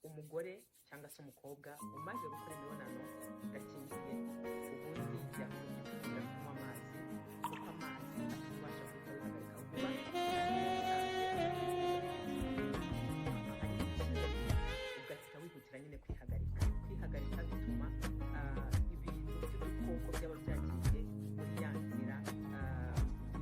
Umugore cyangwa se umukobwa umaze gukora imibonano idakingiye, ubundi yagombye kwirinda kunywa amazi, kuko amazi atuma ubasha guhita wihagarika vuba. Hanyuma ikindi, ugahita wihutira nyine kwihagarika. Kwihagarika bituma ibintu by'udukoko byaba byagiye muri ya nzira,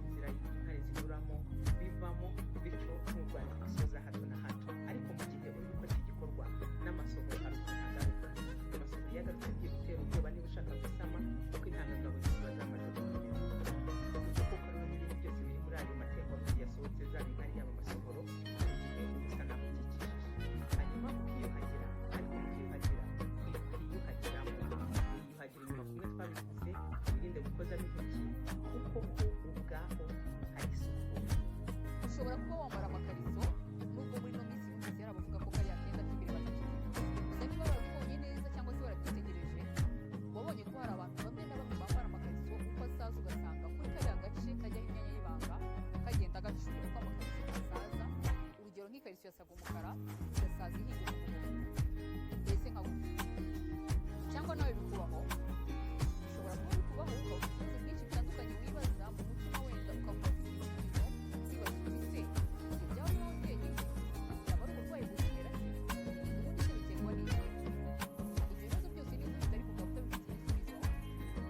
inzira inkari zinyuramo, bivamo, bityo nturware infection za hato na hato. Ariko mu gihe uri gukora iki gikorwa n'amasohoro hari ukuntu agaruka. Amasohoro iyo agarutse agiye gutera ubwoba niba ushaka gusama, kuko intangangabo ziba zamaze gukomera. Udukoko rero n'ibindi byose biri muri ayo matembabuzi yasohotse, zaba inkari, yaba amasohoro, hari igihe uba usa naho ubyikijije. Hanyuma ukiyuhagira, ariko mu kwiyuhagira kwiyuhagiramo, wiyuhagira inyuma kumwe twabivuze, wirinde gukozamo intoki, kuko ho ubwaho hari isuku. Ushobora kuba wambara amakariso, nubwo muri ino minsi numvise hari abavuga ko kariya kenda k'imbere batakivuga. Gusa niba warabibonye neza cyangwa se warabyitegereje, wabonye ko hari abantu bamwe na bamwe bambara amakariso, uko asaza ugasanga kuri kariya gace kajyaho imyanya y'ibanga kagenda gacura uko amakariso asaza. Urugero, nk'ikariso yasaga umukara igasaza ihinduka umuhondo, mbese nka gutya. Cyangwa nawe bikubaho, bishobora kuba bikubaho, ukaba ufite ibibazo byinshi bitandukanye wibaza mu mutima, wenda ukaba ufite ibisubizo, ukibaza uti: "Se ibyo byaba bibaho njyenyine? Byaba ari uburwayi buzimera se? Ubundi se biterwa n'iki?" Ibyo bibazo byose niba ufite ariko ukaba utabifitiye ibisubizo,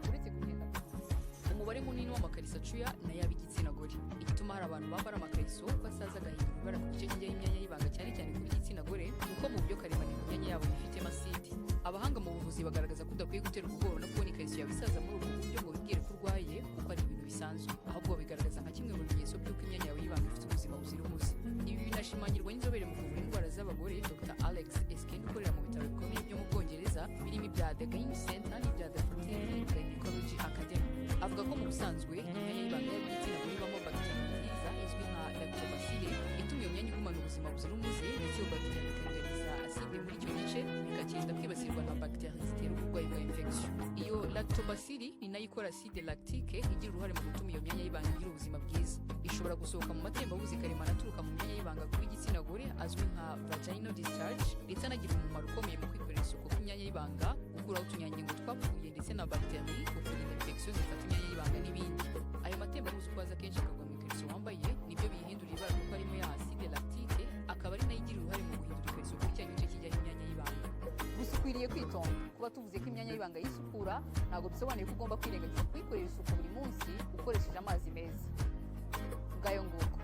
uretse kugenda kuvuza. Umubare munini w'amakariso acuya ni ay'ab'igitsina gore. Igituma hari abantu bambara amakariso, uko asaza agahindura ibara ku gice kijyaho imyanya y'ibanga, cyane cyane ku b'igitsina gore, ni uko mu buryo karemano imyanya yabo yifitemo aside. Abahanga mu buvuzi bagaragaza ko udakwiye guterwa ubwoba no kubona ikariso yawe isaza muri ubwo buryo ngo wibwire ko urwaye, kuko ari ibintu bisanzwe. Ahubwo bigaragaza nka kimwe mu bimenyetso by'uko imyanya yawe y'ibanga ifite ubuzima buzira umuze. Ibi binashimangirwa n'inzobere mu kuvura indwara z'abagore, Dr Alex Eskind, ukorera mu bitaro bikomeye byo mu Bwongereza, birimo ibya The Gynae Center n'ibya The Fertility Gynecology Academy. Avuga ko mu busanzwe imyanya y'ibanga y'igitsina gore ibamo bagiteri nziza izwi nka lactobacille, ituma iyo myanya igumana ubuzima buzira umuze, ndetse iyo bagiteri ikaringaniza aside muri icyo gice, bikakirinda kwibasirwa na bagiteri zitera uburwayi bwa infection. Iyo lactobacille ni nayo ikora acide lactique, igira uruhare mu gutuma iyo myanya y'ibanga igira ubuzima bwiza. Ishobora gusohoka mu matembabuzi karemano aturuka mu myanya y'ibanga ku b'igitsina gore, azwi nka vaginal discharge, ndetse anagira umumaro ukomeye mu kwikorera isuku kw'imyanya y'ibanga, gukuraho utunyangingo twapfuye ndetse na bagiteri, kukurinda infection zifata imyanya y'ibanga n'ibindi. Ayo matembabuzi uko aza kenshi akagwa mu ikariso wambaye, nibyo biyihindura ibara, kuko arimo ya acide lactique, akaba ari nayo igira uruhare mu guhindura ikariso kuri cya gice kijyaho imyanya y'ibanga. Gusa ukwiriye kwitonda. Kuba tuvuze ko imyanya y'ibanga yisukura ntabwo bisobanuye ko ugomba kwirengagiza kuyikorera isuku buri munsi ukoresheje amazi meza. Ngayo nguko.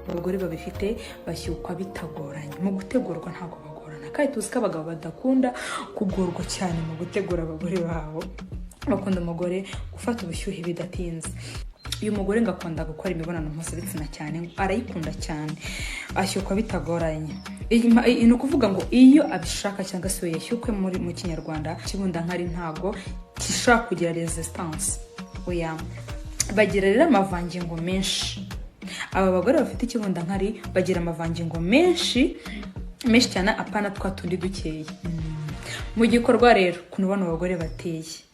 Abagore babifite bashyukwa bitagoranye. Mu gutegurwa ntabwo bagorana, kandi tuzi ko abagabo badakunda kugorwa cyane mu gutegura abagore babo. Bakunda umugore gufata ubushyuhe bidatinze. Uyu mugore ngo akunda gukora imibonano mpuzabitsina cyane, arayikunda cyane, ashyukwa bitagoranye. Ni ukuvuga ngo iyo abishaka cyangwa se iyo yashyukwe, muri mu Kinyarwanda kibundankari ntabwo gishobora kugira resistance, oya. Bagira rero amavangingo menshi. Aba bagore bafite ikibundankari bagira amavangingo menshi menshi cyane, apana twa tundi dukeya. Mu gikorwa rero, ukuntu bano bagore bateye,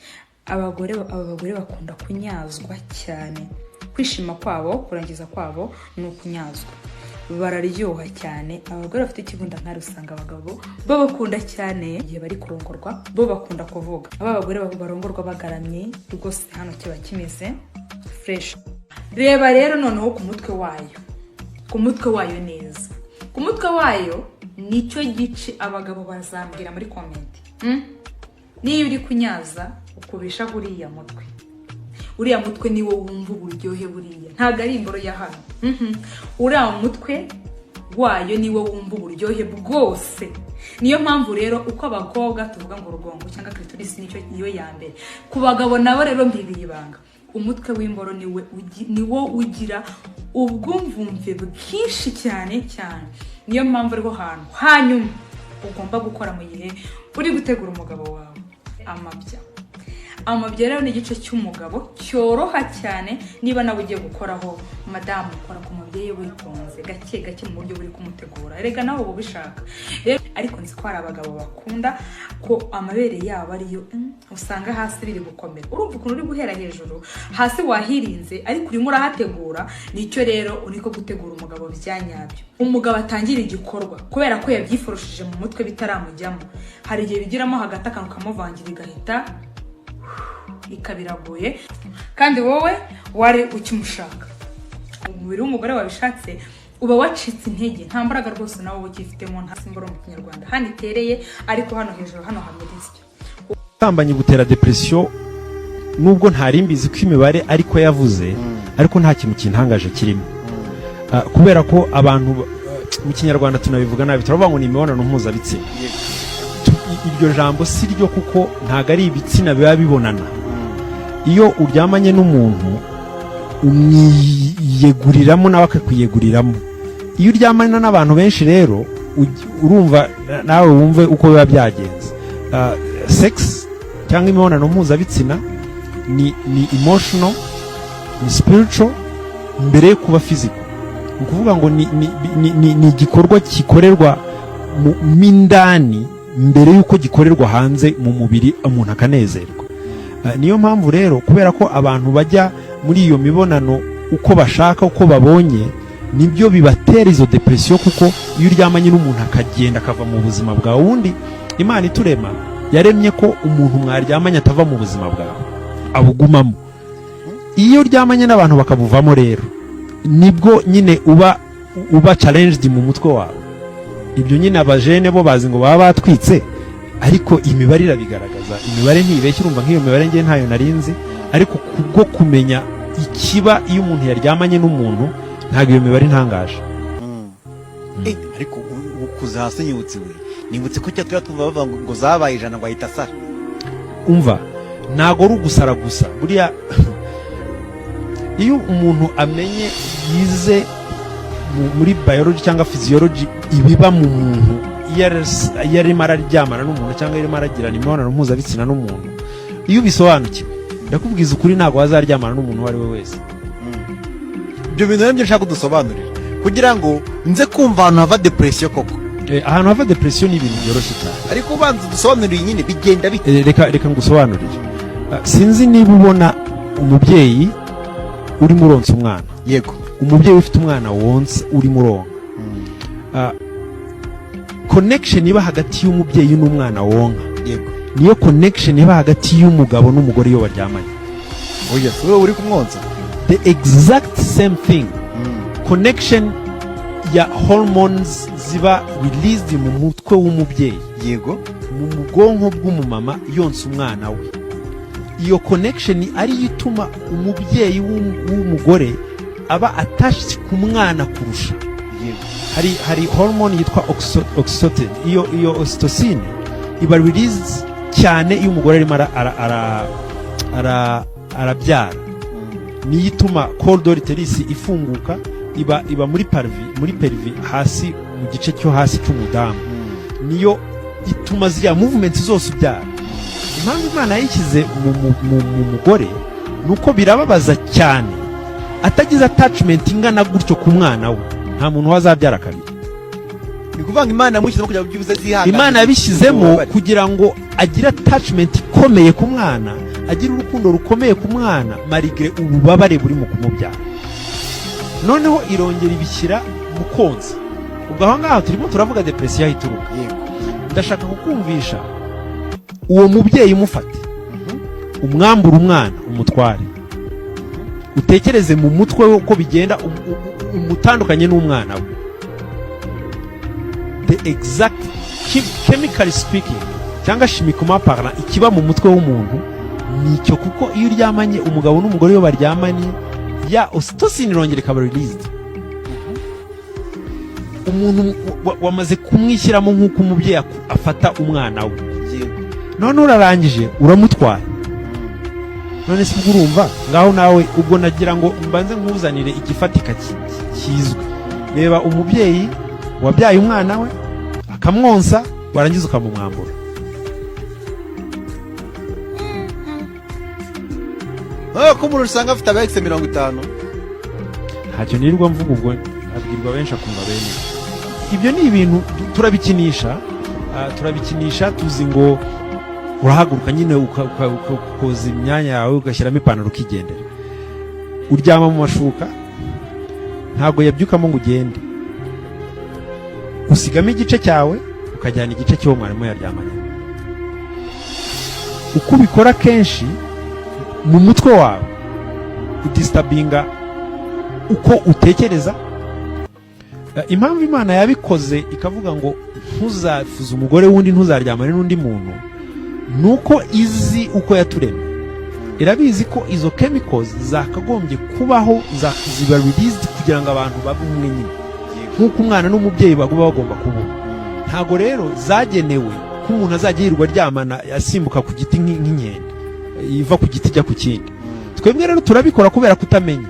aba bagore bakunda kunyazwa cyane. Kwishima kwabo, kurangiza kwabo ni ukunyazwa, bararyoha cyane. Abagore bafite ikibundankari usanga abagabo babakunda cyane. Igihe bari kurongorwa, bo bakunda kuvuga. Aba bagore barongorwa bagaramye rwose, hano kiba kimeze fresh. Reba rero noneho ku mutwe wayo, ku mutwe wayo neza, ku mutwe wayo nicyo gice abagabo bazambwira muri comment. Niba uri kunyaza, ukubisha uriya mutwe. Uriya mutwe niwo wumva uburyohe. Buriya ntabwo ari imboro ya hano. Uriya mutwe wayo niwo wumva uburyohe bwose. Niyo mpamvu rero uko abakobwa tuvuga ngo urugongo cyangwa clitoris nicyo niyo ya mbere, ku bagabo nabo rero mbibiye ibanga: umutwe w'imboro niwo ugira ubwumvumve bwinshi cyane cyane. Niyo mpamvu ariho hantu hanyuma ugomba gukora mu gihe uri gutegura umugabo wawe. Amabya, Amabya rero ni igice cy'umugabo cyoroha cyane. Niba nawe ugiye gukoraho madamu, ukora ku mubyeyi witonze, gake gake, mu buryo buri kumutegura. Erega nawe uba ubishaka rero. Ariko nzi ko hari abagabo bakunda ko amabere yabo ariyo usanga hasi biri gukomera. Urumva ukuntu uri guhera hejuru, hasi wahirinze, ariko urimo urahategura. Nicyo rero niko gutegura umugabo bya nyabyo. Umugabo atangira igikorwa kubera ko yabyiforoshije mu mutwe bitaramujyamo. Hari igihe bigiramo hagati akantu kamuvangira, igahita ikaba iraguye, kandi wowe wari ukimushaka. Umubiri w'umugore wabishatse uba wacitse intege, nta mbaraga rwose nawe uba ukifitemo. Nta simboro mu Kinyarwanda hano itereye, ariko hano hejuru hano hameze insyo. Ubusambanyi butera depression, nubwo ntari mbizi ko imibare ariko yavuze, ariko nta kintu kintangaje kirimo. Kubera ko abantu mu Kinyarwanda tunabivuga nabi, turavuga ngo ni imibonano mpuzabitsina. Iryo jambo si ryo, kuko ntabwo ari ibitsina biba bibonana. Iyo uryamanye n'umuntu, umwiyeguriramo, nawe akakwiyeguriramo. Iyo uryamana n'abantu benshi rero, urumva nawe wumve uko biba byagenze. Sex cyangwa imibonano mpuzabitsina ni emotional, ni spiritual mbere yo kuba physical. Ni ukuvuga ngo ni igikorwa gikorerwa mu indani mbere y'uko gikorerwa hanze mu mubiri, umuntu akanezerwa. Niyo mpamvu rero, kubera ko abantu bajya muri iyo mibonano uko bashaka, uko babonye, nibyo bibatera izo depression. Kuko iyo uryamanye n'umuntu akagenda, akava mu buzima bwawe, ubundi Imana iturema yaremye ko umuntu mwaryamanye atava mu buzima bwawe, abugumamo. Iyo uryamanye n'abantu bakabuvamo rero, nibwo nyine uba challenged mu mutwe wawe. Ibyo nyine abajene bo bazi ngo baba batwitse, ariko imibare irabigaragaza. Imibare ntibeshya. Urumva nk'iyo mibare ngiye ntayo narinzi, ariko kubwo kumenya ikiba iyo umuntu yaryamanye n'umuntu, ntabwo iyo mibare intangaje. Ariko ukuze hasi nyibutse, we nibutse ko cya tuba twumva bavuga ngo zabaye 100, ngo ahita asara. Umva, ntabwo ari ugusara gusa. Buriya iyo umuntu amenye, yize muri biology cyangwa physiology, ibiba mu muntu iyo arimo araryamana n'umuntu cyangwa arimo aragirana imibonano mpuzabitsina n'umuntu, iyo ubisobanukiwe, ndakubwiza ukuri, ntabwo wazaryamana n'umuntu uwo ari we wese. Ibyo bintu nabyo nshaka kudusobanurira kugira ngo nze kumva ahantu hava depression koko. Ahantu hava depression ni ibintu byoroshye cyane. Ariko ubanza udusobanurire nyine, bigenda bite? Reka ngusobanurire. Sinzi niba ubona umubyeyi urimo uronsa umwana. Yego. Umubyeyi ufite umwana wonsa, urimo uronka, connection iba hagati y'umubyeyi n'umwana wonka, niyo connection iba hagati y'umugabo n'umugore iyo baryamanye. Oya, si wowe uri kumwonsa? The exact same thing. Connection ya hormones ziba released mu mutwe w'umubyeyi, mu bwonko bw'umumama yonsa umwana we, iyo connection ariyo ituma umubyeyi w'umugore aba attached ku mwana kurusha. Hari hormone yitwa oxytocin. Iyo oxytocin iba released cyane iyo umugore arimo arabyara. Niyo ituma col de l'utérus ifunguka. Iba muri pelvis hasi, mu gice cyo hasi cy'umudamu. Niyo ituma ziriya movement zose ubyara. Impamvu Imana yayishyize mu mugore ni uko birababaza cyane. Atagize attachment ingana gutyo ku mwana we, nta muntu wazabyara kabiri. Ni ukuvuga ngo Imana yamushyizemo kugira ngo byibuze zihangane Imana yabishyizemo ububabare. kugira ngo agire attachment ikomeye ku mwana, agire urukundo rukomeye ku mwana malgré ububabare buri mu kumubyara. Noneho irongera ibishyira mu konsa. Ubwo aho ngaho turimo turavuga depression aho ituruka. Ndashaka kukumvisha, uwo mubyeyi umufate, umwambura umwana, umutware, utekereze mu mutwe we uko bigenda, umutandukanye n'umwana we. The exact chemically speaking cyangwa chimiquement parlant, ikiba mu mutwe w'umuntu ni icyo. Kuko iyo uryamanye, umugabo n'umugore iyo baryamanye, ya oxytocin irongera ikaba released. Umuntu wamaze kumwishyiramo nk'uko umubyeyi afata umwana we. None urarangije uramutwaye. None se ubwo urumva ngaho nawe, ubwo nagira ngo mbanze nkuzanire igifatika kizwi. Reba umubyeyi wabyaye umwana we akamwonsa, warangiza ukamumwambura. Ko umuntu usanga afite aba ex 50. Ntacyo nirirwa mvuga, ubwo abwirwa benshi akumva bene. Ibyo ni ibintu turabikinisha, tuzi ngo urahaguruka nyine ukoza imyanya yawe, ugashyiramo ipantaro, ukigendera. Uryama mu mashuka, ntabwo yabyukamo ngo ugende. Usigamo igice cyawe, ukajyana igice cy'uwo mwarimu yaryamanye. Uko ubikora kenshi, mu mutwe wawe udisturbinga uko utekereza. Impamvu Imana yabikoze ikavuga ngo ntuzafuze umugore w'undi, ntuzaryamane n'undi muntu, ni uko izi uko yaturemye. Irabizi ko izo chemicals zakagombye kubaho, ziba released kugira ngo abantu babe umwe nyine, nk'uko umwana n'umubyeyi baguma bagomba kuba umwe. Ntago rero zagenewe ko umuntu azajya yirirwa aryamana, asimbuka ku giti nk'inkende iva ku giti ijya ku kindi. Twebwe rero turabikora kubera kutamenya.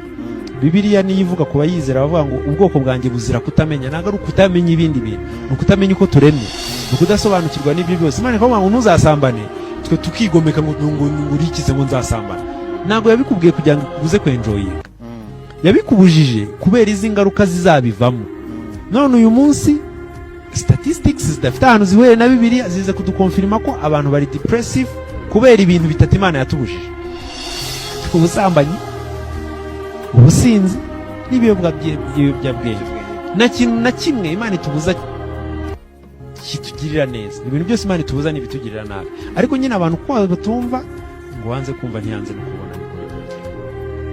Bibiliya niyo ivuga ku bayizera, bavuga ngo ubwoko bwanjye buzira kutamenya. Ntabwo ari ukutamenya ibindi bintu, ni ukutamenya uko turemye, ni ukudasobanukirwa n'ibyo byose. Imana ikavuga ngo ntuzasambane, twe tukigomeka ngo urikize ngo nzasambana. Ntabwo yabikubwiye kugira ngo uze kwenjoyinga, yabikubujije kubera izi ngaruka zizabivamo. None uyu munsi statistics zidafite ahantu zihuriye na Bibiliya ziza kuduconfirma ko abantu bari depressive kubera ibintu bitatu Imana yatubujije: ubusambanyi, ubusinzi n'ibiyobyabwenge. Nta kintu na kimwe Imana itubuza kitugirira neza. Ibintu byose Imana itubuza ni ibitugirira nabi, ariko nyine abantu uko batumva ngo wanze kumva ntiyanze no kubona, niko bimeze.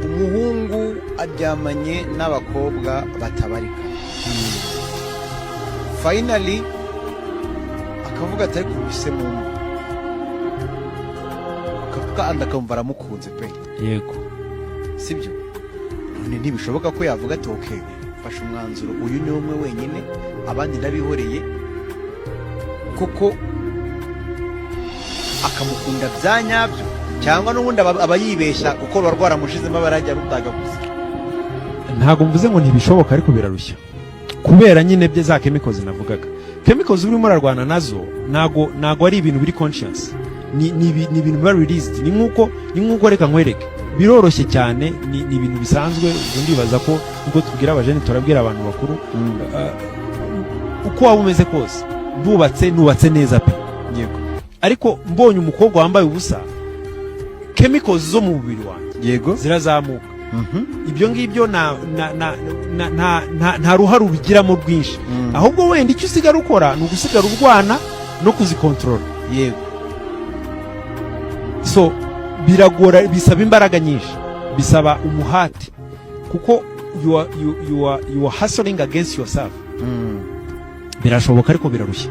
Umuhungu aryamanye n'abakobwa batabarika, finally akavuga ati ariko mbise mu kandi akamva aramukunze pe. Sibyo? None ntibishoboka ko yavuga ati ok, mfashe umwanzuro, uyu ni umwe wenyine, abandi ndabihoreye, koko akamukunda bya nyabyo? Cyangwa n'ubundi aba yibeshya kuko ruba rwaramushizemo, aba yarajya rutagaguza? Ntabwo mvuze ngo ntibishoboka, ariko birarushya kubera nyine bye za chemicals navugaga. Chemicals urimo urarwana nazo ntago ari ibintu biri conscious, ni ibintu biba released. Ni nkuko reka nkwereke, biroroshye cyane, ni ibintu bisanzwe. Ubwo ndibaza ko ubwo tubwira abajene, turabwira abantu bakuru. Uko waba umeze kose, ndubatse, nubatse neza pe, ariko mbonye umukobwa wambaye ubusa, chemicals zo mu mubiri wanjye zirazamuka. Ibyo ngibyo nta ruhare ubigiramo rwinshi. Ahubwo wenda icyo usigara ukora ni ugusigara urwana no kuzikontorora. So biragora, bisaba imbaraga nyinshi, bisaba umuhati, kuko you are hustling against yourself. Birashoboka, ariko birarushya,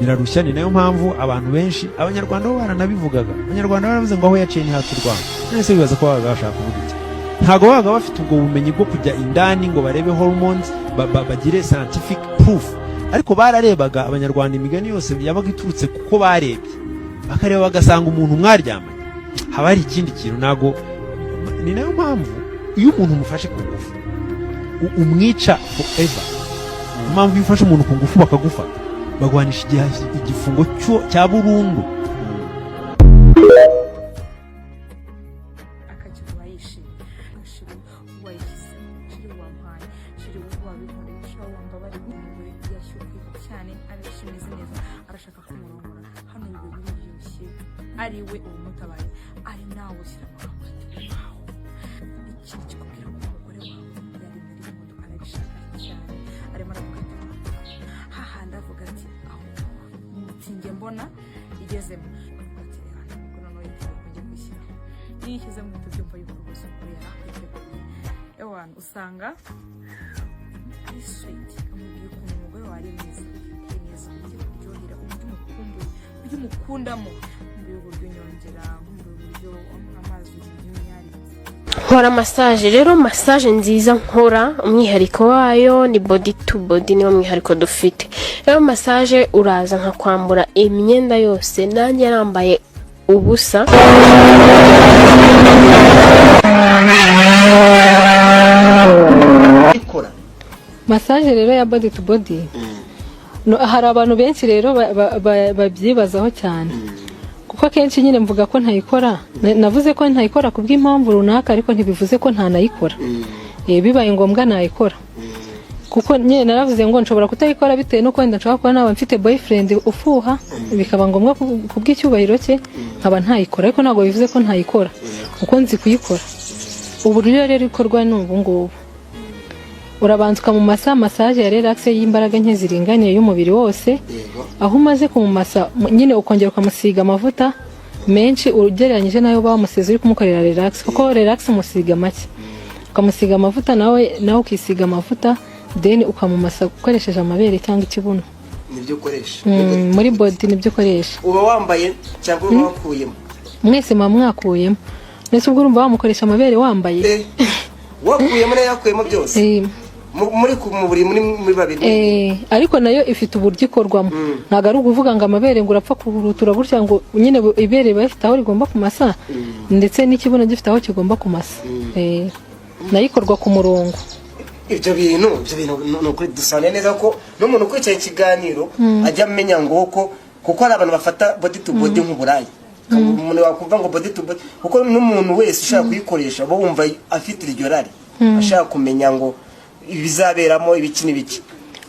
birarushya. Ni nayo mpamvu abantu benshi, Abanyarwanda bo baranabivugaga. Abanyarwanda baravuze ngo aho yaciye ntihaca urwanda. None se bibaza ko babaga bashaka kuvuga iki? Ntabwo babaga bafite ubwo bumenyi bwo kujya indani ngo barebe hormones, bagire scientific proof, ariko bararebaga. Abanyarwanda imigani yose yabaga iturutse kuko barebye, bakareba bagasanga umuntu mwaryamanye haba hari ikindi kintu. Ntabwo, ni nayo mpamvu iyo umuntu umufashe ku ngufu umwica forever. Niyo mpamvu iyo ufashe umuntu ku ngufu bakagufata, baguhanisha igifungo cya burundu. Akakiguha yishimye: chéri, wayishyize, chéri, wampaye, chéri, wabinkoreye, chéri, wambabariye. Umugore yashyushye cyane, arishimeze neza, arashaka kumurongora. Hano biba biryoshye, ari we umutabaye, ari nawe ushyira amagambo ati wow. Ikintu kikubwira ko umugore wawe yari muri mood, arabishaka cyane, arimo aravuga ati hahandi, avuga ati aho ntinge mbona igezemo, avuga ati reba ntabwo noneho yiteguye ko ngiye kwishyiraho. Iyo uyishyizemo uhita ubyumva yuko rwose umugore yari akwiteguye. Ewana, usanga ari sweet, amubwiye ukuntu umugore wawe ari mwiza, ateye neza, uburyo kuryohera, uburyo umukumbuye, uburyo umukundamo, nkumbuye uburyo unyongera, nkumbuye uburyo amazi y'imyari. Nkora massage rero, massage nziza nkora, umwihariko wayo ni body to body, niwo mwihariko dufite. Rero massage uraza nkakwambura imyenda yose, nanjye nambaye ubusa. Ikora Massage rero ya body to body, no, hari abantu benshi rero babyibazaho cyane kuko Ko akenshi nyine mvuga ko ntayikora. Navuze ko ntayikora ku bw'impamvu runaka, ariko ntibivuze ko ntanayikora. Bibaye ngombwa nayikora, kuko nyine naravuze ngo nshobora kutayikora bitewe n'uko wenda nshobora kuba naba mfite boyfriend ufuha, bikaba ngombwa ku bw'icyubahiro cye nkaba ntayikora, ariko ntabwo bivuze ko ntayikora, kuko nzi kuyikora. Uburyo rero ikorwa ni ubu ngubu: urabanza ukamumasa massage ya relax y'imbaraga nke ziringaniye y'umubiri wose. Aho umaze kumumasa, nyine ukongera ukamusiga amavuta menshi ugereranyije n'ayo uba wamusize uri kumukorera relax, kuko relax umusiga make. Ukamusiga amavuta, nawe ukisiga amavuta, then ukamumasa ukoresheje amabere cyangwa ikibuno. Nibyo ukoresha? Muri body nibyo ukoresha. Uba wambaye cyangwa uba wakuyemo? Mwese muba mwakuyemo. Ndetse ubwo urumva wamukoresha amabere wambaye? Wakuyemo nayo yakuyemo byose? Eh. Muri ku mubiri muri babiri? Ariko nayo ifite uburyo ikorwamo. Ntabwo ari ukuvuga ngo amabere ngo urapfa kuhurutura gutya, ngo nyine ibere riba rifite aho rigomba kumasa, ndetse n'ikibuno gifite aho kigomba kumasa. Nayo ikorwa ku murongo. Ibyo bintu ni ukuri dusobanuye neza ko n'umuntu ukurikiye ikiganiro ajya amenya ngo ko, kuko hari abantu bafata body to body nk'uburaya. Umuntu wakumva ngo body to body, kuko n'umuntu wese ushaka kuyikoresha uba wumva afite iryo rari, ashaka kumenya ngo ibizaberamo ibiki n'ibiki.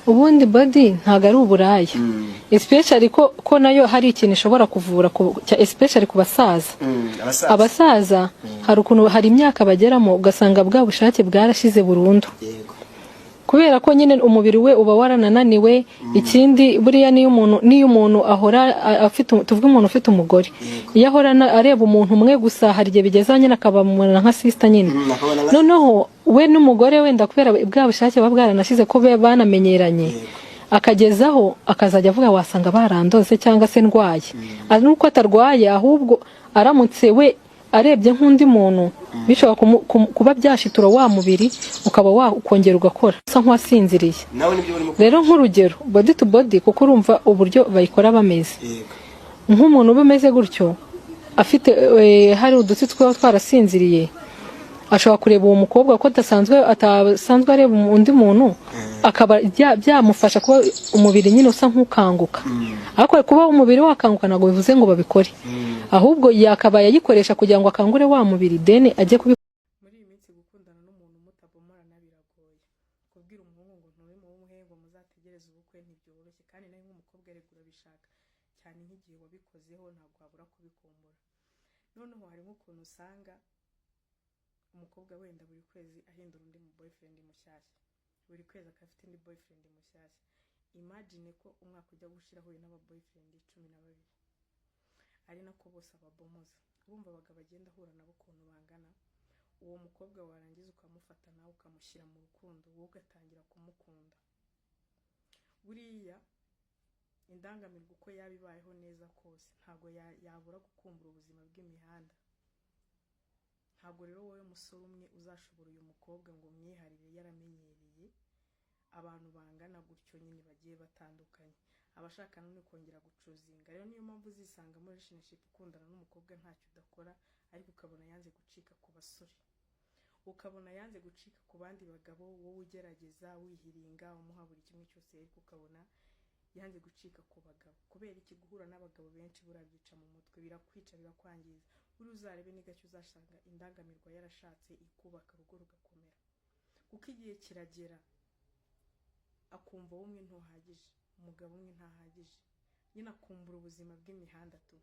Ubundi body ntabwo ari uburaya, especially ko nayo hari ikintu ishobora kuvura especially ku basaza. Abasaza. Abasaza hari ukuntu, hari imyaka bageramo ugasanga bwa bushake bwarashize burundu, kubera ko nyine umubiri we uba waranananiwe. Ikindi, buriya niyo umuntu ahora afite, tuvuge umuntu ufite umugore, iyo ahora areba umuntu umwe gusa, hari igihe bigeza nyine akabamubona nka sister nyine. Akabona nka- Noneho we n'umugore wenda, kubera bwa bushake buba bwaranashize, ko be banamenyeranye, akagezaho akazajya avuga wasanga barandoze cyangwa se ndwaye, ari nuko atarwaye. Ahubwo aramutse we arebye nk'undi muntu, bishobora kuba byashitura wa mubiri, ukaba wakongera ugakora usa nk'uwasinziriye. Nawe nibyo urimo? Rero nk'urugero, body to body, kuko urumva uburyo bayikora bameze nk'umuntu uba umeze gutyo, afite hari udutsi twaba twarasinziriye, ashobora kureba uwo mukobwa ko atasanzwe areba undi muntu, akaba byamufasha kuba umubiri nyine usa nk'ukanguka. Ariko kuba umubiri wakanguka ntabwo bivuze ngo babikore, ahubwo yakabaye ayikoresha kugira ngo akangure wa mubiri, then ajye kubi Muri iyi minsi gukundana n'umuntu mutabomorana biragoye. Kubwira umuhungu ngo ntube muhe ngo muzategereze ubukwe ntibyoroshye, kandi nawe nk'umukobwa erega urabishaka cyane. Nk'igihe wabikozeho ntabwo wabura kubikumbura. Noneho hari nk'ukuntu usanga umukobwa wenda buri kwezi ahindura undi mu boyfriend mushyashya, buri kwezi akaba afite undi boyfriend mushyashya. Imagine ko umwaka ujya gushira ahuye n'aba boyfriend 12, ari nako bose ababomoza. Urumva abagabo agenda ahura nabo ukuntu bangana. Uwo mukobwa warangiza ukamufata nawe ukamushyira mu rukundo, wowe ugatangira kumukunda. Buriya indangamirwa uko yaba ibayeho neza kose, ntabwo yabura gukumbura ubuzima bw'imihanda. Ntabwo rero wowe musore umwe uzashobora uyu mukobwa ngo umwiharire yaramenyereye abantu bangana gutyo nyine bagiye batandukanye. Abashaka none kongera guchoosinga. Rero niyo mpamvu uzisanga muri relationship ukundana n'umukobwa ntacyo udakora, ariko ukabona yanze gucika ku basore, ukabona yanze gucika ku bandi bagabo. Wowe ugerageza wihiringa, umuha buri kimwe cyose, ariko ukabona yanze gucika ku bagabo. Kubera iki? Guhura n'abagabo benshi buriya byica mu mutwe, birakwica, birakwangiza. Buriya uzarebe ni gake uzasanga indangamirwa yarashatse ikubaka urugo rugakomera, kuko igihe kiragera akumva wowe umwe ntuhagije, umugabo umwe ntahagije, nyine akumbura ubuzima bw'imihanda tu.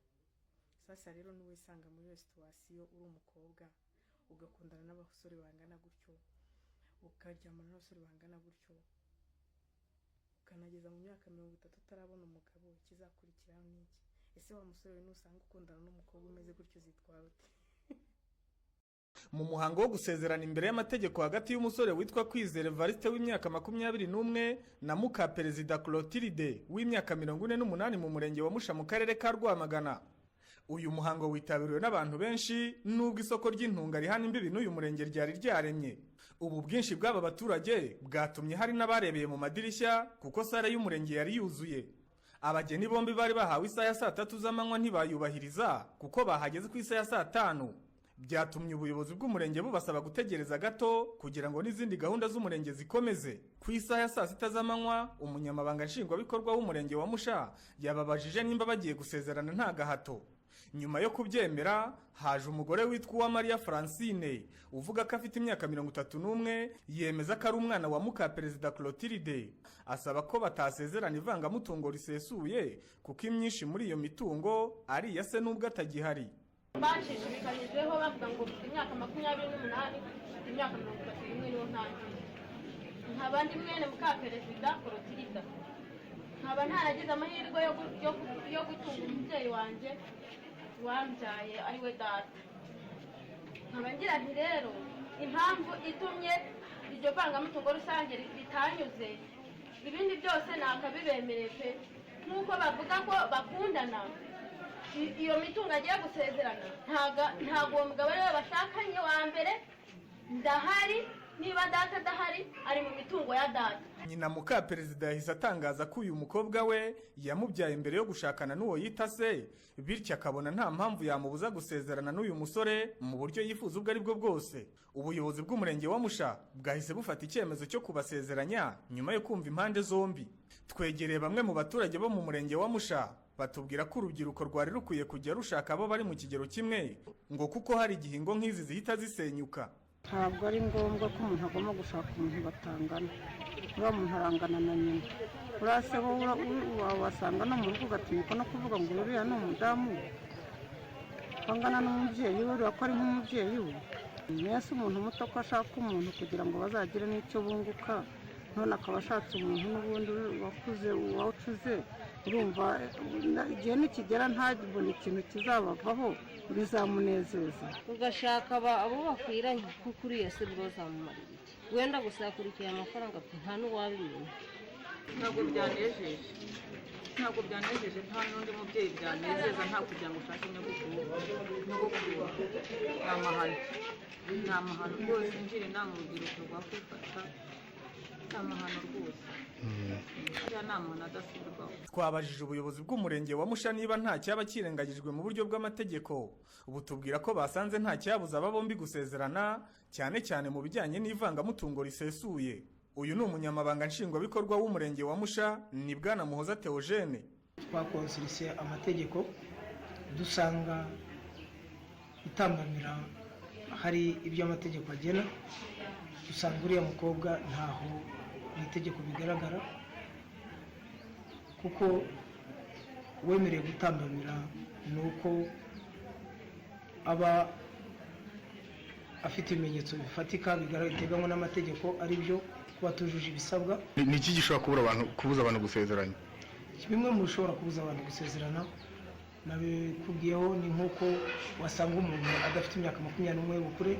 Sasa rero niwe usanga muri iyo situation, uri umukobwa ugakundana n'abasore bangana gutyo, ukaryamana n'abasore bangana gutyo, ukanageza mu myaka 30 utarabona umugabo, ikizakurikiraho ni iki? Ese wa musore we, nusanga ukundana n'umukobwa umeze gutyo uzitwara ute? Mu muhango wo gusezerana imbere y'amategeko hagati y'umusore witwa Kwizera Evariste w'imyaka 21 na muka Perezida Clotilde w'imyaka 48 mu murenge wa Musha mu karere ka Rwamagana. Uyu muhango witabiriwe n'abantu benshi, nubwo isoko ry'Intunga rihana imbibi n'uyu murenge ryari ryaremye. Ubu bwinshi bw'aba baturage bwatumye hari n'abarebeye mu madirishya, kuko salle y'umurenge yari yuzuye. Abageni bombi bari bahawe isaha ya saa 3 z'amanywa, ntibayubahiriza kuko bahageze ku isaha ya saa 5. Byatumye ubuyobozi bw'umurenge bubasaba gutegereza gato kugira ngo n'izindi gahunda z'umurenge zikomeze. Ku isaha ya saa 6 z'amanywa, umunyamabanga nshingwabikorwa w'umurenge wa Musha yababajije nimba bagiye gusezerana nta gahato. Nyuma yo kubyemera, haje umugore witwa Uwamariya Francine, uvuga ko afite imyaka 31, yemeza ko ari umwana wa muka perezida Clotilde, asaba ko batasezerana ivangamutungo risesuye kuko imyinshi muri iyo mitungo ari iya se nubwo atagihari. Banshishikarijeho bavuga ngo mfite imyaka 28, mfite imyaka 31 niho ntangiye, nkaba ndi mwene mukaperezida Clotilde, nkaba ntaragize amahirwe yo gutunga umubyeyi wanjye wambyaye, ari we data. Nkaba ngira nti rero impamvu itumye iryo vangamutungo rusange ritanyuze, ibindi byose nakabibemereye pe. Nk'uko bavuga ko bakundana, iyo mitungo agiye gusezerana, ntago uwo mugabo ariwe bashakanye wa mbere. Ndahari, niba data adahari, ari mu mitungo ya data. Nyina muka perezida yahise atangaza ko uyu mukobwa we yamubyaye mbere yo gushakana n'uwo yita se, bityo akabona nta mpamvu yamubuza gusezerana n'uyu musore mu buryo yifuza ubwo ari bwo bwose. Ubuyobozi bw'umurenge wa Musha bwahise bufata icyemezo cyo kubasezeranya nyuma yo kumva impande zombi. Twegereye bamwe mu baturage bo mu murenge wa Musha, batubwira ko urubyiruko rwari rukwiye kujya rushaka abo bari mu kigero kimwe, ngo kuko hari igihe ingo nk'izi zihita zisenyuka. Ntabwo ari ngombwa ko umuntu agomba gushaka umuntu batangana. Uriya muntu arangana na nyina, uriya se wowe wasanga no mu rugo ugatinyuka no kuvuga ngo uriya ni umudamu ko angana n'umubyeyi we, uriya ko ari nk'umubyeyi we. Mbese umuntu muto ko ashaka umuntu kugira ngo bazagire n'icyo bunguka, none akaba ashatse umuntu n'ubundi wakuze, wacuze, urumva igihe nikigera ntabone ikintu kizabavaho bizamunezeza. Ugashaka abo bakwiranye, kuko uriya se bwo bazamumarira iki? Wenda gusa yakurikiye amafaranga pe, nta n'uwabimenya. Ntabwo byanejeje, ntabwo byanejeje, nta n'undi mubyeyi byanezeza. Nta kugira ngo ushake nyogokuru, nyogokuru ni amahano, ni amahano rwose. Ngira inama urubyiruko rwa kwifata, ni amahano rwose, ariya ni amahano adasubirwaho. Twabajije ubuyobozi bw'umurenge wa Musha niba nta cyaba kirengagijwe mu buryo bw'amategeko, butubwira ko basanze nta cyabuza aba bombi gusezerana, cyane cyane mu bijyanye n'ivangamutungo risesuye. Uyu ni umunyamabanga nshingwabikorwa w'umurenge wa Musha, ni bwana Muhoza Theogene. Twakonsirise amategeko, dusanga itambamira hari ibyo amategeko agena. Dusanga uriya mukobwa ntaho mu itegeko bigaragara, kuko uwemerewe gutambamira ni uko aba afite ibimenyetso bifatika biteganywa n'amategeko, ari byo kuba atujuje ibisabwa. Ni iki gishobora kubura abantu, kubuza abantu gusezeranya? Bimwe mu bishobora kubuza abantu gusezerana nabikubwiyeho, ni nk'uko wasanga umuntu adafite imyaka 21 y'ubukure,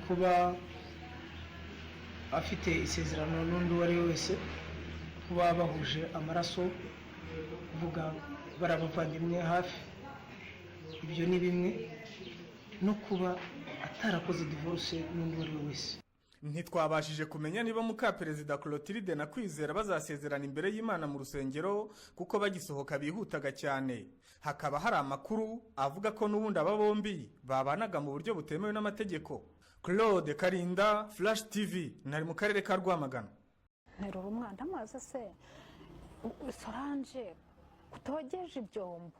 kuba afite isezerano n'undi uwo ari we wese, kuba bahuje amaraso, kuvuga bari abavandimwe hafi, ibyo ni bimwe, no kuba atarakoze divorce n'undi uwo ari we wese. Ntitwabashije kumenya niba mukaperezida Clotilde na Kwizera bazasezerana imbere y'Imana mu rusengero, kuko bagisohoka bihutaga cyane. Hakaba hari amakuru avuga ko n'ubundi aba bombi babanaga mu buryo butemewe n'amategeko. Claude Karinda, Flash TV, nari mu karere ka Rwamagana. Nterura umwana, amazi se, Solange, kutogeje ibyombo?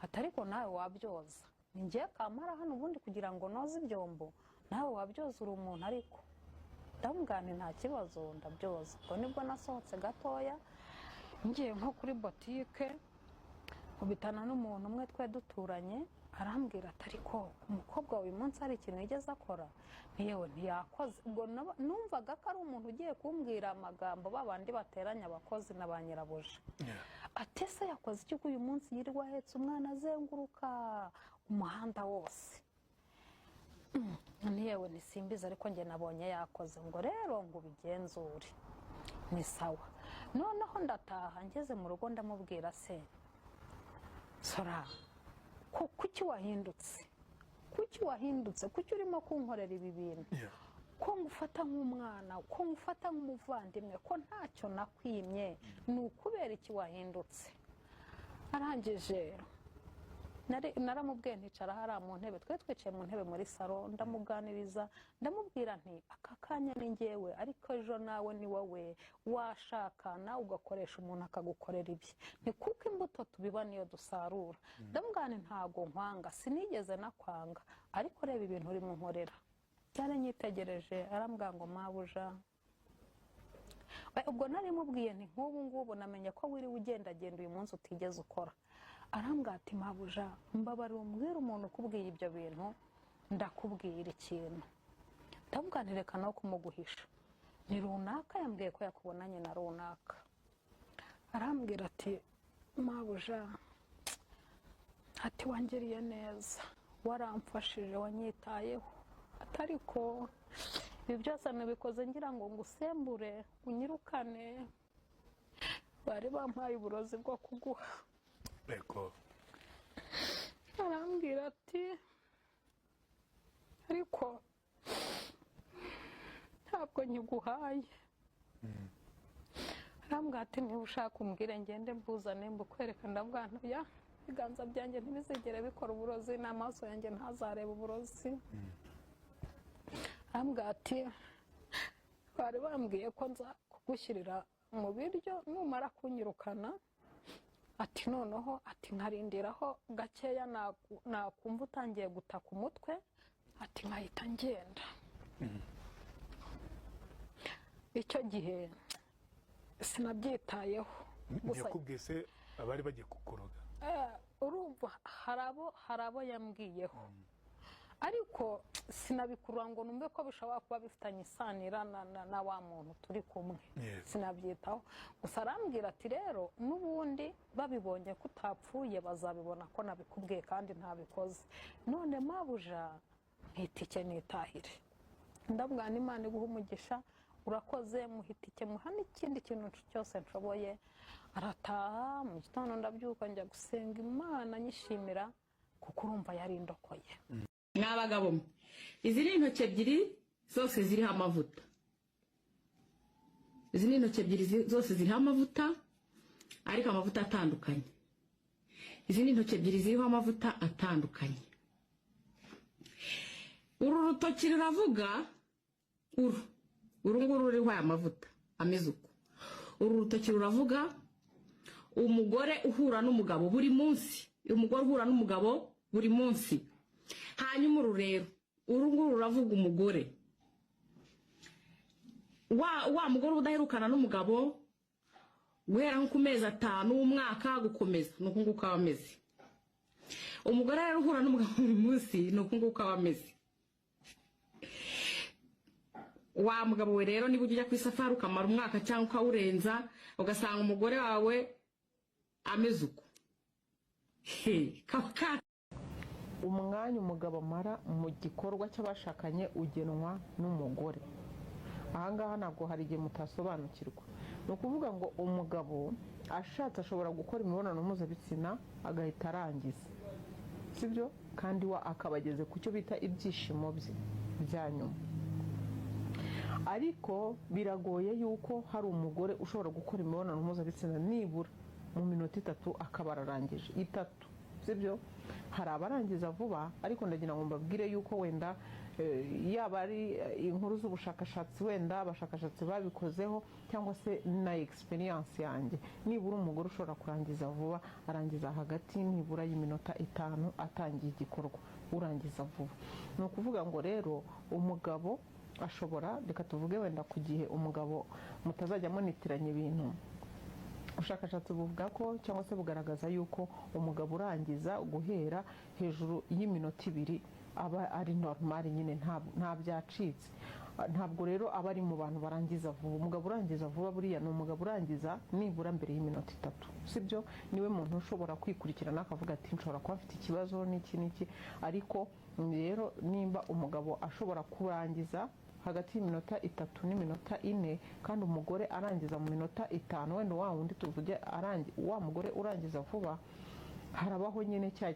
Ati ariko nawe wabyoza, ni ngiye kamara hano ubundi kugira ngo noze ibyombo, nawe wabyoza, uri umuntu. Ariko ndamubwira nti nta kibazo, ndabyoza. Ubwo nibwo nasohotse gatoya, ngiye nko kuri botike, nkubitana n'umuntu umwe twe duturanye, arambwira ati ariko umukobwa wawe uyu munsi hari ikintu yigeze akora? Ntiyewe, ntiyakoze. Ubwo numvaga ko ari umuntu ugiye kumbwira amagambo babandi bateranya abakozi na ba nyirabuja. Ati ese yakoze iki ko uyu munsi yirirwa ahetse umwana azenguruka umuhanda wose? Ntiyewe, ntisimbizi, ariko njye nabonye yakoze. Ngo rero ngo ubigenzure. Ni sawa. Noneho ndataha, ngeze mu rugo ndamubwira: se Sora, kuki wahindutse? Kuki wahindutse? Kuki urimo kunkorera ibi bintu, ko ngufata nk'umwana, ko ngufata nk'umuvandimwe, ko ntacyo nakwimye? Ni ukubera iki wahindutse? Arangije Naramubwiye nticara hariya mu ntebe, twe twicaye mu ntebe muri salo, ndamuganiriza, ndamubwira nti aka kanya ni njyewe, ariko ejo nawe ni wowe, washaka nawe ugakoresha umuntu akagukorera ibye, ni kuko imbuto tubiba niyo dusarura. Ndamubwira nti ntago nkwanga, sinigeze nakwanga, ariko reba ibintu urimo nkorera. Byaranyitegereje, arambwira ngo mabuja. Ubwo nari mubwiye nti nk'ubu ngubu namenye ko wiriwe ugendagenda uyu munsi utigeze ukora. Arambwira ati mabuja, mbabarira umbwire umuntu ukubwiye ibyo bintu, ndakubwira ikintu. Ndamubwira nti reka no kumuguhisha, ni runaka yambwiye ko yakubonanye na runaka. Arambwira ati mabuja, ati wangiriye neza, waramfashije, wanyitayeho, atariko ibi byose nabikoze ngira ngo ngusembure unyirukane, bari bampaye uburozi bwo kuguha. Arambwira ati ariko ntabwo nyiguhaye. Arambwira ati niba ushaka umbwire ngende mbuzane mbukwereka. Ndabwira nti oya, ibiganza byanjye ntibizigere bikora uburozi, n'amaso yanjye ntazareba uburozi. Arambwira ati bari bambwiye ko nza kugushyirira mu biryo numara kunyirukana, ati noneho ati nkarindiraho gakeya nakumva utangiye gutaka umutwe, ati nkahita ngenda. Icyo gihe sinabyitayeho. Ntiyakubwiye se abari bagiye kukuroga? Urumva hari abo yambwiyeho, ariko sinabikurura ngo numve ko bishobora kuba bifitanye isanira na wa muntu turi kumwe. Sinabyitaho. Gusa arambwira ati rero n'ubundi babibonye ko utapfuye bazabibona ko nabikubwiye kandi ntabikoze, none mabuja ntitike nitahire. Ndabwira Imana iguha umugisha, urakoze, muhitike muha n'ikindi kintu cyose nshoboye. Arataha mu gitondo ndabyuka njya gusenga Imana nyishimira, kuko urumva yari indokoye. Mwabagabo mwe, izi ni intoki ebyiri zose ziriho amavuta. Izi ni intoki ebyiri zose ziriho amavuta, ariko amavuta atandukanye. Izi ni intoki ebyiri ziriho amavuta atandukanye. Uru rutoki ruravuga, uru nguru ruriho aya mavuta ameze uko. Uru rutoki ruravuga umugore uhura n'umugabo buri munsi, umugore uhura n'umugabo buri munsi. Hanyuma uru rero, uru nguru ruravuga umugore wa mugore udaherukana n'umugabo guhera nko ku mezi 5 umwaka gukomeza, ni uku nguku aba ameze. Umugore rero uhura n'umugabo buri munsi ni uku nguku aba ameze. Wa mugabo we rero, niba ujya ku isafari ukamara umwaka cyangwa ukawurenza, ugasanga umugore wawe ameze uko, umwanya umugabo amara mu gikorwa cy'abashakanye ugenwa n'umugore. Ahangaha ntabwo hari igihe mutasobanukirwa. Ni ukuvuga ngo umugabo ashatse ashobora gukora imibonano mpuzabitsina agahita arangiza, sibyo? Kandi we akaba ageze ku cyo bita ibyishimo bye bya nyuma. Ariko biragoye yuko hari umugore ushobora gukora imibonano mpuzabitsina nibura mu minota 3 akaba ararangije, 3, sibyo? Hari abarangiza vuba, ariko ndagira ngo mbabwire yuko wenda yaba ari inkuru z'ubushakashatsi, wenda abashakashatsi babikozeho, cyangwa se na experience yanjye, nibura umugore ushobora kurangiza vuba arangiza hagati nibura y'iminota 5 atangiye igikorwa, urangiza vuba. Ni ukuvuga ngo rero umugabo ashobora, reka tuvuge wenda ku gihe umugabo mutazajya munitiranya ibintu, ubushakashatsi buvuga ko cyangwa se bugaragaza yuko umugabo urangiza guhera hejuru y'iminota 2 aba ari normal nyine, nta byacitse. Ntabwo rero aba ari mu bantu barangiza vuba. Umugabo urangiza vuba buriya ni umugabo urangiza nibura mbere y'iminota 3, sibyo? Niwe muntu ushobora kwikurikirana akavuga ati nshobora kuba afite ikibazo n'iki n'iki. Ariko rero nimba umugabo ashobora kurangiza hagati y'iminota 3 n'iminota 4, kandi umugore arangiza mu minota 5, wenda wa wundi tuvuge wa mugore urangiza vuba, harabaho nyine cya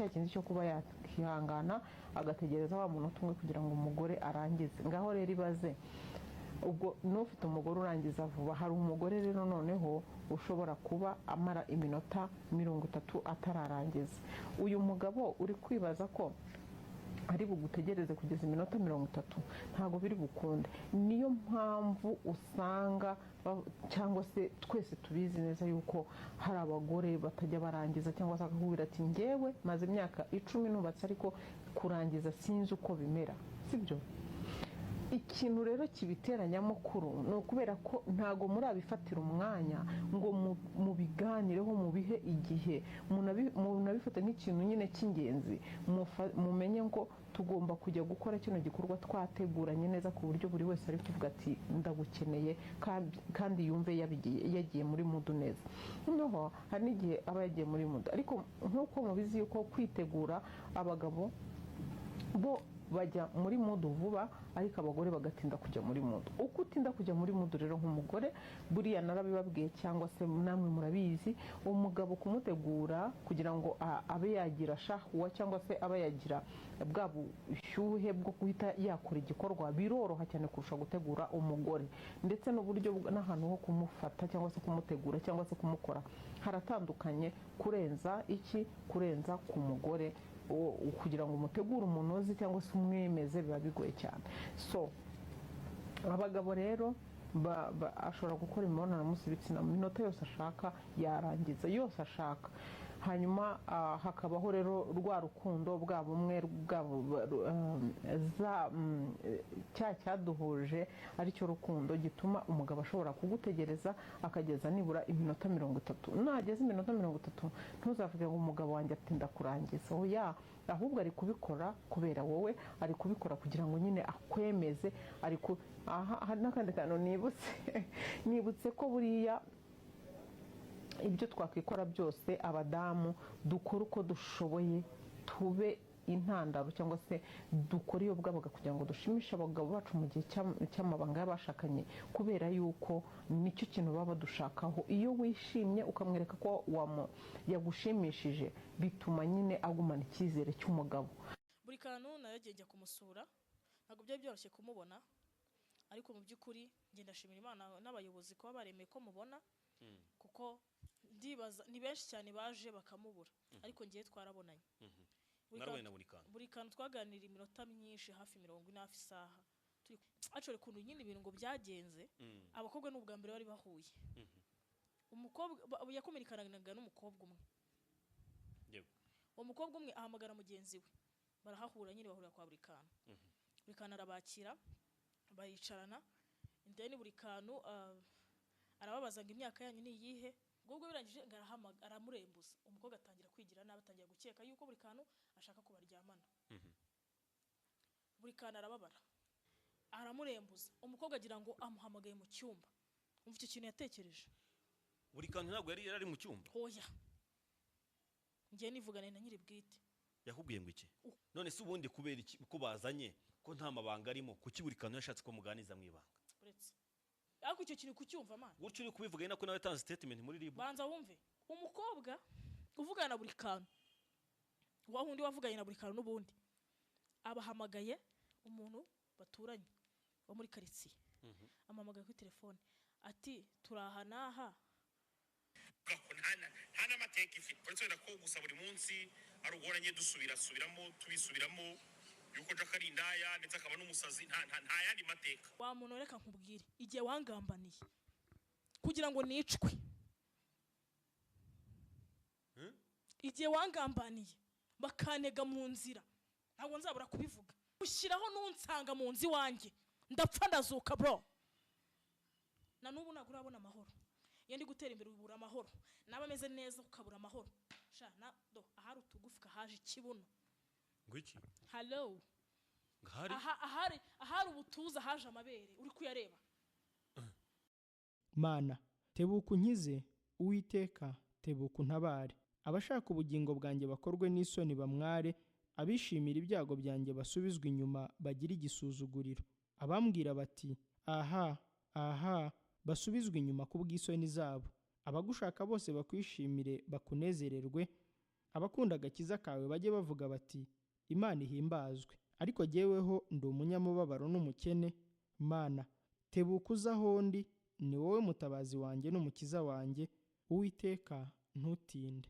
kintu cyo kuba yakihangana agategereza wa munota umwe kugira ngo umugore arangize. Ngaho rero ibaze ubwo n'ufite umugore urangiza vuba, hari umugore rero noneho ushobora kuba amara iminota 30 atararangiza. Uyu mugabo uri kwibaza ko ari bugutegereze kugeza iminota 30, ntabwo biri bukunde. Niyo mpamvu usanga cyangwa se twese tubizi neza yuko hari abagore batajya barangiza, cyangwa se akakubwira ati njyewe maze imyaka 10 nubatse ariko kurangiza sinzi uko bimera, sibyo? Ikintu rero kibitera nyamukuru ni ukubera ko ntago murabifatira umwanya ngo mubiganireho, mubihe igihe, munabifata nk'ikintu nyine cy'ingenzi, mumenye ngo tugomba kujya gukora kino gikorwa twateguranye neza, ku buryo buri wese ari kuvuga ati ndagukeneye, kandi yumve yagiye muri mudu neza. Noneho hari n'igihe aba yagiye muri mudu, ariko nk'uko mubizi yuko kwitegura abagabo bo bajya muri mudu vuba, ariko abagore bagatinda kujya muri mudu. Uko utinda kujya muri mudu rero nk'umugore, buriya narabibabwiye cyangwa se namwe murabizi, umugabo kumutegura kugira ngo abe yagira shahwa cyangwa se abe yagira bwa bushyuhe bwo guhita yakora igikorwa, biroroha cyane kurusha gutegura umugore. Ndetse n'uburyo n'ahantu ho kumufata cyangwa se kumutegura cyangwa se kumukora haratandukanye kurenza iki, kurenza ku mugore. Kugira ngo umutegure umunozi cyangwa se umwemeze biba bigoye cyane. So abagabo rero ashobora gukora imibonano mpuzabitsina mu minota yose ashaka, yarangiza yose ashaka. Hanyuma hakabaho rero rwa rukundo bwa bumwe cya cyaduhuje aricyo rukundo, gituma umugabo ashobora kugutegereza akageza nibura iminota 30. Nageza iminota 30 ntuzavuge ngo umugabo wanjye atinda kurangiza, oya, ahubwo ari kubikora kubera wowe, ari kubikora kugira ngo nyine akwemeze. Ariko aha n'akandi kantu nibutse ko buriya ibyo twakwikora byose abadamu dukora uko dushoboye, tube intandaro cyangwa se dukora iyo bwabaga kugira ngo dushimishe abagabo bacu mu gihe cy'amabanga y'abashakanye, kubera yuko nicyo kintu baba badushakaho. Iyo wishimye ukamwereka ko yagushimishije, bituma nyine agumana icyizere cy'umugabo. Buri kantu naragiye njya kumusura, ntabwo byari byoroshye kumubona, ariko mu by'ukuri ngenda ndashimira Imana n'abayobozi kuba baremeye ko mubona, kuko ndibaza ni benshi cyane baje bakamubura, ariko ngiye twarabonanye. Buri kantu twaganira iminota myinshi, hafi 40, hafi isaha. Actually kuntu nyine ibintu ngo byagenze, abakobwa n'ubwa mbere bari bahuye. Umukobwa yakominikanaga n'umukobwa umwe. Uwo mukobwa umwe ahamagara mugenzi we, barahahura nyine, bahurira kwa buri kantu. Buri kantu arabakira, baricarana, then buri kantu arababaza ngo imyaka yanyu ni iyihe. Ubwo birangije aramurembuza, umukobwa atangira kwigira nabi, atangira gukeka yuko buri kantu ashaka kubaryamana. Buri kantu arababara, aramurembuza, umukobwa agira ngo amuhamagaye mu cyumba. Umva icyo kintu yatekereje. Buri kantu ntabwo yari ari mu cyumba. Oya, ngiye nivugane na nyiri bwite. Yakubwiye ngo iki? None se ubundi kubera iki ko bazanye ko nta mabanga arimo, kuki buri kantu yashatse ko muganiza mu ibanga? Uretse ariko icyo kintu kucyumva man, gutyo uri kubivuga nako nawe yatanze statement muri RIB. Banza wumve umukobwa uvugana na buri kantu, wa wundi wavuganye na buri kantu n'ubundi abahamagaye umuntu baturanye wo muri quartier, amuhamagaye kuri telefone ati turaha naha. Nta n'amateka ifite, uretse wenda ko gusa buri munsi ari ugoranye dusubirasubiramo tubisubiramo yuko Jack ari indaya ndetse akaba n'umusazi, nta yandi mateka. Wa muntu reka nkubwire, igihe wangambaniye kugira ngo nicwe, igihe wangambaniye bakanega mu nzira, ntabwo nzabura kubivuga. Ushyiraho n'unsanga mu nzi wanjye ndapfa ndazuka bro. Na n'ubu ntabwo urabona amahoro. Iyo ndi gutera imbere ubura amahoro, naba ameze neza ukabura amahoro. Sha na do ahari utugufika haje ikibuno. Ngwiki? Hello. Ngahari? Ahari ubutuza haje amabere, uri kuyareba. Mana, tebuka unkize, Uwiteka, tebuka untabare. Abashaka ubugingo bwanjye bakorwe n'isoni bamware, abishimira ibyago byanjye basubizwe inyuma bagira igisuzuguriro. Abambwira bati aha aha, basubizwe inyuma ku bw'isoni zabo. Abagushaka bose bakwishimire bakunezererwe, abakunda agakiza kawe bajye bavuga bati Imana ihimbazwe. Ariko jyeweho ndi umunyamubabaro n'umukene. Mana, tebuka uze aho ndi, ni wowe mutabazi wanjye n'umukiza wanjye, Uwiteka, ntutinde.